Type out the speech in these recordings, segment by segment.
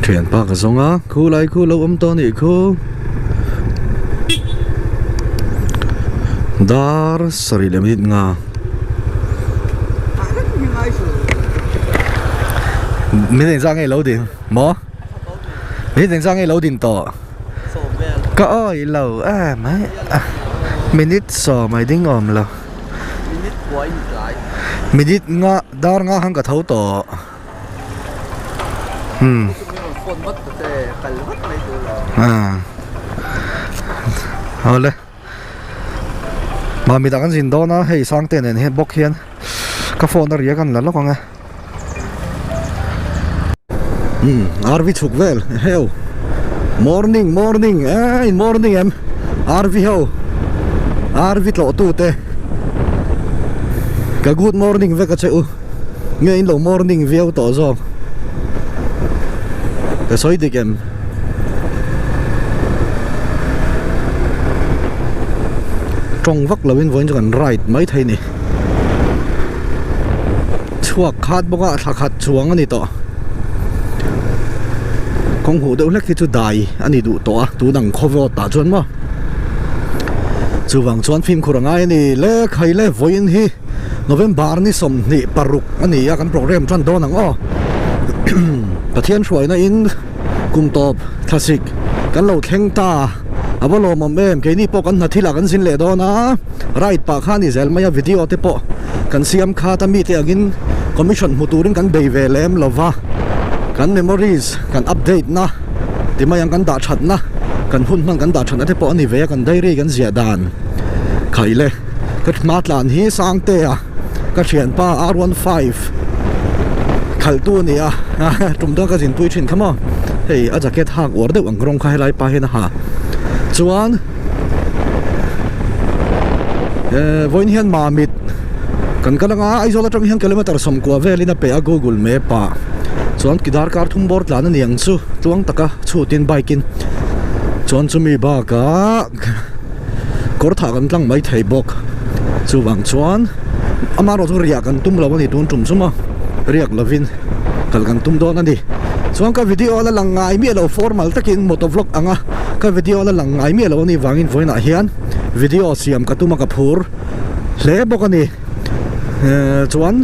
Thianpa ka zawng a, khu lai khu lo awm tawh a nih khu. Dar sarih leh minute nga. Min engzah nge lo din maw? Min engzah nge lo din tawh? Ka awih lo em mai minute sawm a ding awm lo. Minute nga dar nga khan ka tho tawh. Umm awle mah midang an zin dawn a hei sangte nen hian bawk hian ka phone a ri a kan la lawk ang e umm RV chhuk vel heu morning morning eh morning em RV ho RV tlawh tu te ka good morning vek a che u. Nge in lo morning viau tawh zawk ka sawi dik em tawng vak lo in vawiin chu kan ride mai thei ni chhuak khat bawk a thla khat chuang a ni tawh kawng huh deuh hlek hi chu dai a ni duh tawh a tun ang khawvawt tah chuan maw chuvang chuan fimkhur a ngai a ni le khai le vawiin hi. November ni 26 a ni a kan program tan dawn ang aw Pathian hruaina in kum tawp thlasik kan lo thleng ta a va lawmawm em keini pawh kan hna thil ah kan zin leh dawn a ride pah kha a ni zel mai a video te pawh kan siam khat a mite angin commission hmu turin kan bei ve lem lo va kan memories kan update na ti mai ang kan dah that na kan hun hman kan dah that na te pawh a ni ve a kan diary kan ziah dan khaih le. Ka hma tlan hi Sangtea ka thianpa R15 khalhtu a ni a tum dawn ka zinpui thin kha maw hei a jacket hak uar deuh ang rawng kha helai pa hian a ha chuan eh vawiin hian mamit kan kal anga Aizawl atang hian kilometer sawmkua velin a pe a google map ah chuan ki darkar thum bawr tlan a ni ang chu tluang taka chhutin bike in chuan chumi bakah. Kawr thah kan tlang mai thei bawk. Chuvang chuan amaherawh chu riah kan tum lo a ni tun tum chuma riak lovin kal kan tum dawn a ni. Chuan ka video la lang ngai miah lo formal takin moto vlog anga ka video la lang ngai miah lo a nih vangin vawiinah hian video siam ka tum a ka phur hle bawk a ni. Chuan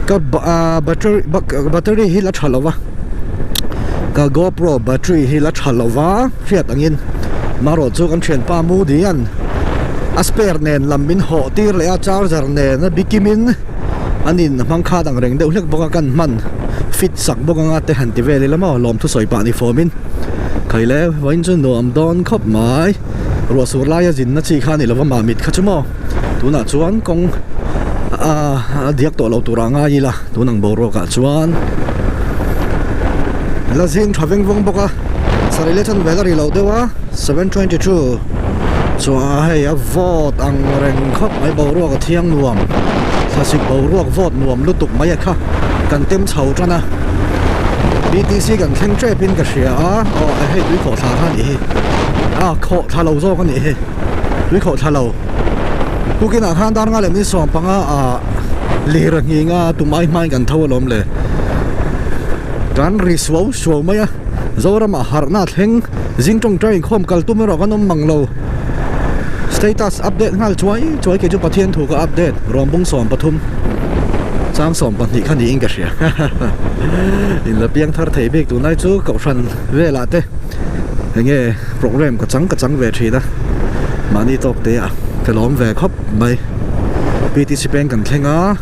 ka battery battery hi la tha lo va ka GoPro battery hi la tha lo va hriat angin marawh chu kan thianpa Moody an a spare nen lam min hawh tir leh a charger nen a bikimin an in hmang khat ang reng deuh hlek bawk a kan hman fit sak bawk anga te han ti vel ila maw lawmthu sawi pah ni fawmin khai le vawiin chu nuam dawn khawp mai ruah sur laia zinna chi kha a ni lo va mamit kha chu maw. Tunah chuan kawng a diak tawh lo turah ngai ila tun ang boruakah chuan la zing tha veng vawng bawk a sarih leh chanve la ri loh deuh a 7:22 chuan hei a vawt ang reng khawp mai boruak a thiang nuam thlasik boruak vawt nuam lutuk mai a kha kan tem chho tan a BTC kan thleng tep in ka hria a aw hei tui khawh thla kha a nih hi a khawh thla lo zawk a nih hi. Tui khawh thla lo. Tukinah khan dar nga leh ni 15 ah lir a nghing a tumai hmain kan tho alawm le. Kan ri suau suau mai a, Zoramah harhna thleng zing tawngtai inkhawm kal tum erawh kan awm mang lo. Status update nghal chuai chuai kei chu Pathian thu ka update Rawmbung 13 chang 12 kha niin ka hria. Inla piang thar thei bik tunlai chu Kohhran velah te. Enge program ka chang ka chang ve thin a, mahni tawk te ah ka lawm ve khawp mai. PTC peng kan thleng a,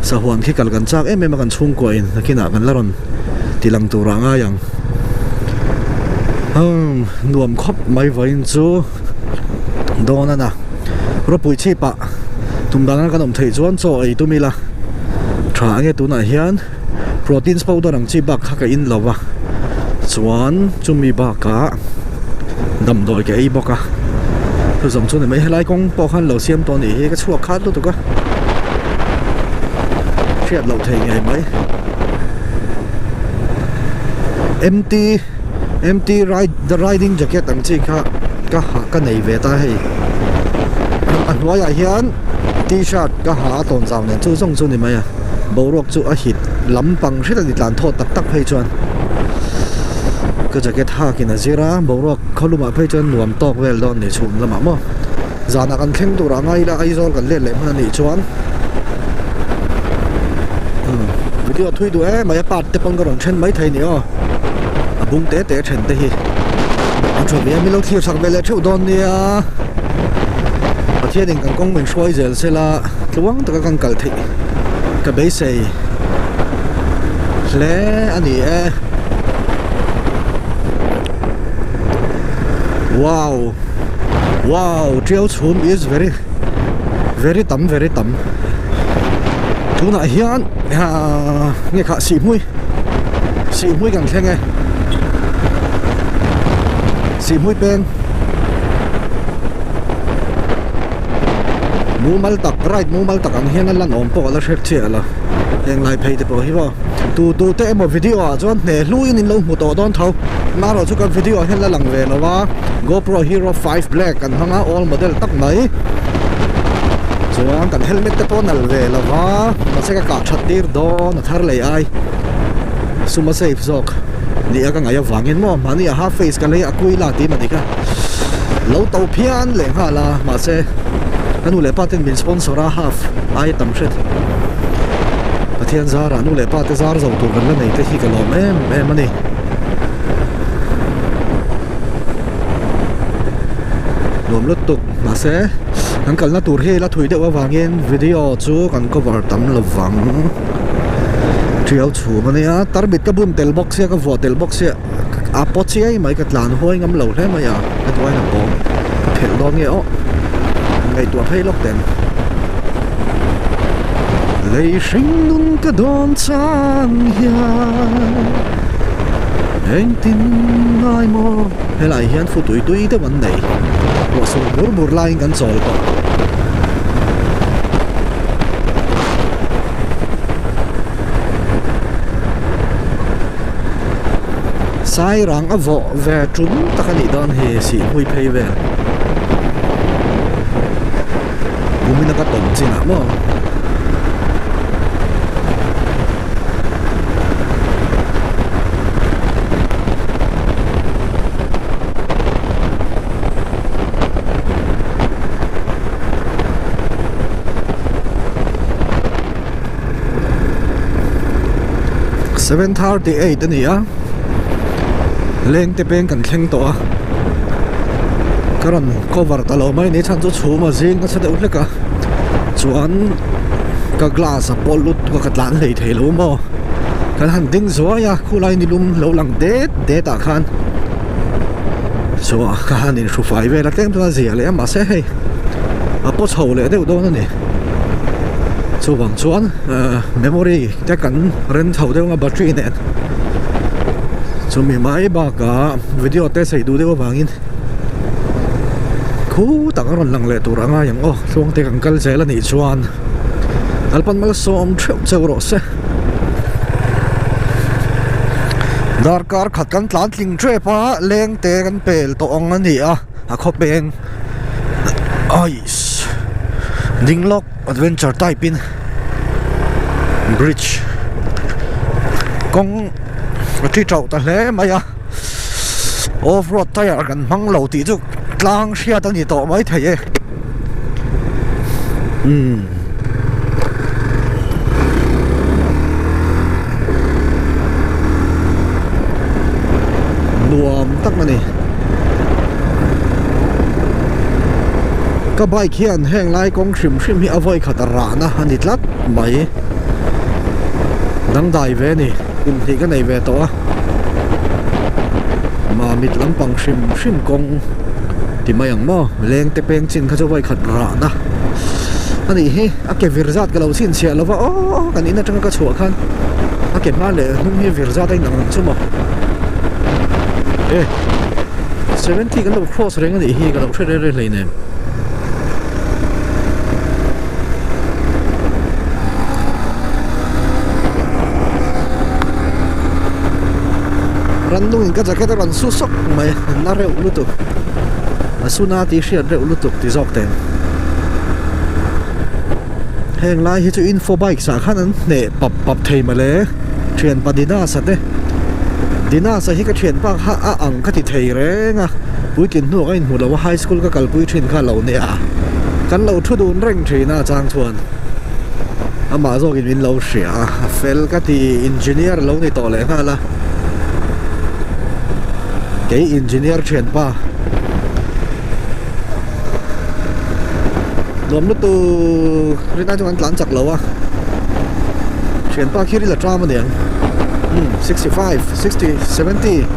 sahuan khi kal kan chak em em a kan chhungkua in nakinah kan la rawn ti lang tur ah ngai ang. Umm nuam khawp mai vawiin chu dawn a na ropui chhip ah tum dang a kan awm theih chuan chaw ei tum ila tha enge tunah hian. Proteins powder ang chi bak kha ka in lo va chuan chumi bakah damdawi ka ei bawk a chu zawng chu ni mai helai kawng pawh khan lo siam tawh a nih hi ka chhuak khat lutuk a hriat loh thei ngei mai MT MT ride the riding jacket ang chi kha ka ha ka nei ve ta hei a hnuaiah hian t-shirt ka ha a tawn zau nen chu zawng chu ni mai a. Boruak chu a hit lampang hret a ni tlan thawt tak tak phei chuan. Ka jacket hak in a zir a, boruak khaw lumah phei chuan nuam tawk vel dawn ni chhun lamah maw. Zanah kan thleng tur ah ngai ila Aizawl kan let leh hman a nih chuan umm video thui duh em mai a part te pawn ka rawn then mai thei ni aw. A bung te te then te hi a tha ve a min lo thlir chak ve leh theuh dawn nia. Pathianin kan kawng min hruai zel sela tluang taka kan kal theih ka beisei hle a ni e. Wow wow tiau chhum is very very tam very tam tunah hian ahh nge kha sihhmui sihhmui kan thleng e sihhmui peng mumal tak ride mumal tak ang hian a lan awm pawh a la hre chiah lo heng lai phei te pawh hi maw tu tu te emaw video ah chuan hne hluin in lo hmu tawh dawn tho marawh chu kan video ah hian la lang ve lo a GoPro Hero 5 Black kan hmang a all model tak mai chuan kan helmet te pawh nal ve lo va mahse ka kah that tir dawn a thar lei ai sum a safe zawk nia ka ngaih avangin maw mahni a half face ka lei a kui la tih mah ni kha lo to phian leh nghal a mahse ka nu leh pa ten min sponsor a half ai tam hret Pathian zarah nu leh pa te zar zo tur kan la nei te hi ka lawm em em a ni. Nuam lutuk mahse kan kalna tur hi la thui deuh avangin video chu kan cover tam lovang tiau chhum a nia tarmit ka bun tel bawk sia ka vuah tel bawk sia a paw chiai mai ka tlan huai ngam lo hle mai a ka duain a pawm ka phelh dawn nge aw ngaihtuah phei lawk teng lei hring nun ka dawn chang hian engtin ngai maw helai hian fu tui tui deuh an nei ruah sur bur bur laiin kan chawl tawh. Sairang a vawh ve tum tak a nih dawn hi sihhmui phei vel kumin a ka tawm chin ah maw. 7:38 a ni a leng te peng kan thleng tawh a ka rawn cover ta lo mai ni chhan chu chhum a zing nasa deuh hlek a chuan ka glass a pawl lut ka tlan hlei thei lo maw kan han ding zuai a khulai ni lum lo lang det det ah khan chuan ka han inhru fai vel a tlem chuan a zia leh a mahse hei a paw chho leh deuh dawn a ni. Chuvang chuan memory te kan ren chho deuh ang a battery nen chumi mai bakah video te sei duh deuh avangin khu tak a rawn lang leh tur a ngai ang aw tluang te kan kal zel a nih chuan Lalpan malsawm theuh cheu rawh se darkar khat kan tlan tling tep a leng te kan pel tawh ang a ni a a khaw peng Ice ding lawk adventure type in bridge kawng a thi tauh ta hle mai a off road tyre kan hmang lo tih chu tlang hriat a ni tawh mai thei e umm. Nuam tak a ni. Ka bike hian heng lai kawng hrim hrim hi a vawi khat a rahna a ni tlat mai. Dangdai ve a ni. Kum hnih ka nei ve tawh a. Mamit lampang hrim hrim kawng ti mai ang maw. Leng te peng chin kha chu vawi khat rahna a nih hi. A ke vir zat ka lo chhinchhiah lo va aw kan in atanga ka chhuah khan a ke hma leh hnung hi vir zat a inang ang chu maw e 70 kan lo cross reng a nih hi ka lo hre reng reng hleinem. Rannungin ka jacket a rawn su sawk mai na reuh lutuk a suna tih hriat reuh lutuk ti zawk teh. Heng lai hi chu info bikes ah khan an hneh pap pap thei mawle thian Padinas a te. Dinas-a hi ka thianpa kha a ang ka ti thei reng a, puitlin hnuah ka inhmu lo a, high school ka kalpui thin kha a lo nia. Kan lo thu dun reng thin a chang chuan amah zawkin min lo hria a, a fel ka ti engineer lo ni tawh leh nghal a, kei engineer thianpa. Nuam lutuk rinai chu kan tlan chak lo a thianpa khi ril a tram aniang umm 65 60 70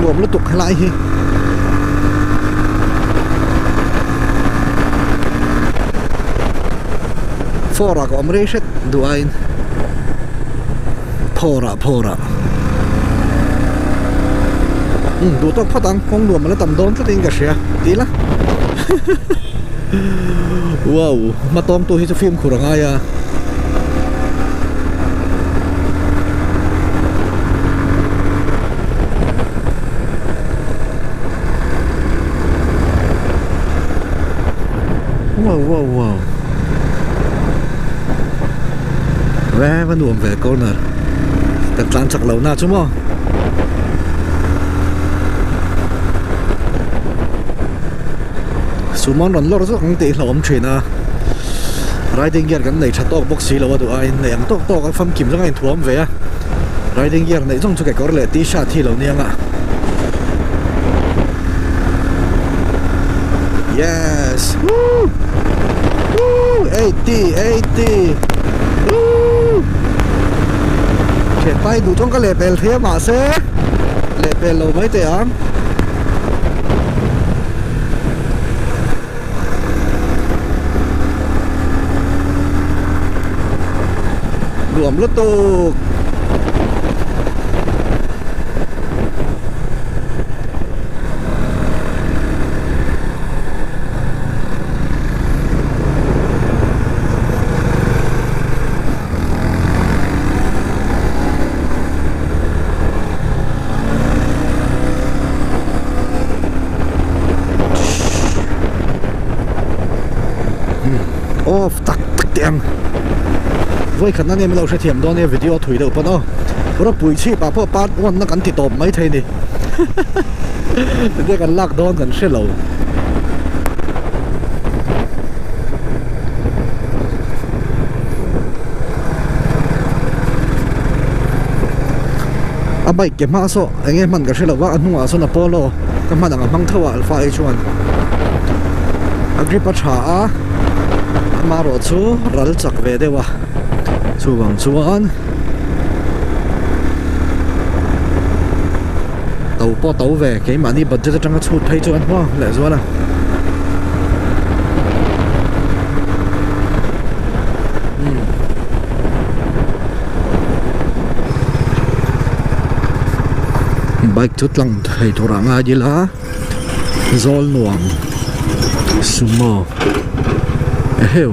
Nuam lutuk helai hi. Phawrah ka awm rei hret duh aiin phawrah phawrah umm duh tawk phawt ang kawng nuam a la tam dawn tlatin ka hria ti ila wow hma tawngtu hi chu fimkhur a ngai a. Wow wow wow Ve va nuam ve corner Kan tlan chak lo na chu maw Sumo an rawn lawr zawk ang tih hlauhawm thin a Riding gear kan nei tha tawk bawk si lo a duh aiin nei ang tawk tawk a famkim zawng a inthuam ve a Riding gear neih zawng chu kekawr leh t-shirt hi lo nia nga. Yes! Woo! Woo! 80! 80! Woo! Thianpa hi duh chuan ka lehpel thei a mahse lehpel lo mai teh ang. Nuam lutuk! Off tak tak teh ang vawi khatna nge min lo hrethiam dawn nia video a thui deuh pawn aw rawpui chhip ah pawh part one na kan ti tawp mai thei ni tinge kan lak dawn kan hre lo. A bike ke hma saw eng nge hman ka hre lo va a hnungah sawn Apollo ka hman ang a hmang tho a Alpha H one a grip a tha a amaherawh chu ral chak ve deuh a chuvang chuan to pawh to ve keimahni budget atanga chhut phei chuan hma leh zual a. Bike chu tlang thei tur ah ngai ila zawl nuam sumo eheu.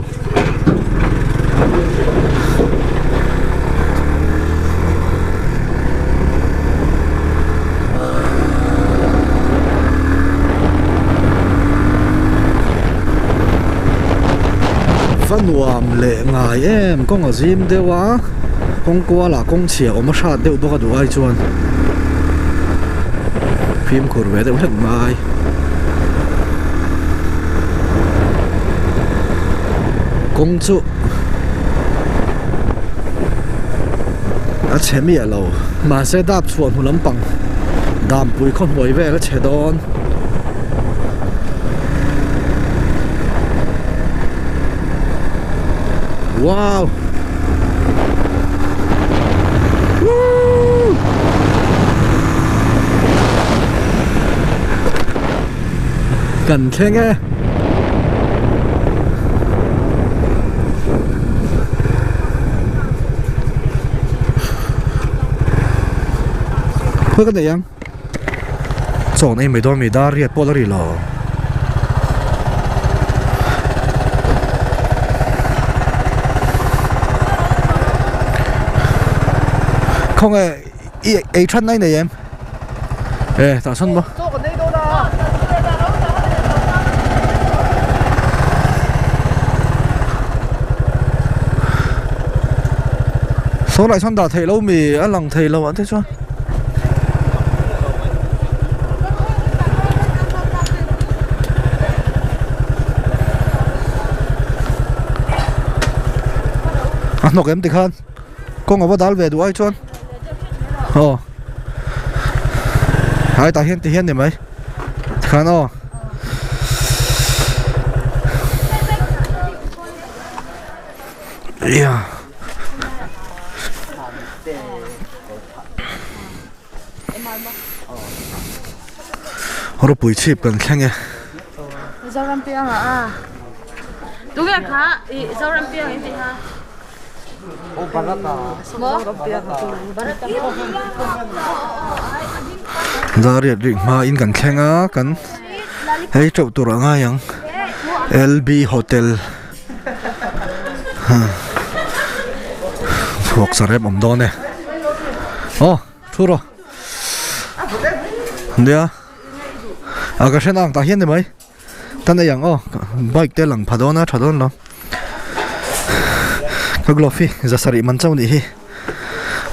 Va nuam leh ngai em kawng a zim deuh a kawng kualah kawng chhia awm a hrat deuh bawk a duh ai chuan fimkhur ve deuh hlek mai. Kawng chu. A chhe miah lo. Mahse dap chhuah hnu lampang dampui khaw hnuai vel a chhe dawn. Wow! Woo! Kan thleng e. Khawi ka neih ang? Chawn ei mai dawn mi dar riat pawh la ri lo. Khawnge i ei than nai nei em? E tah sawn maw? Saw lai sawn dah theih lo mi a lang thei lo ah te chuan. A hnawk em tikhan kawng a va dal ve duh ai chuan aw hai tah hian ti hian ni mai tikhan aw. Ropui chhip kan thleng e. Zoram piang ah a. Tunge kha i Zoram piang in ti ha. O Barata. Mo? Barata. Dariat rik hma in kan thleng a kan hei teuh tur a ngai ang LB Hotel. Chhuak sa rem awm dawn e. Aw, thu rawh. Nia. A ka hre nang tah hian ni mai. Ta nei ang aw, bike te lang pha dawn a, tha dawn lo. Ka glove hi za sarih man chauh nih hi.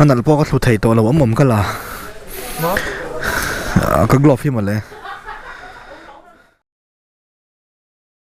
A nalh pawh ka thlu thei tawh lo awm awm ka la. Ka glove hi mawle.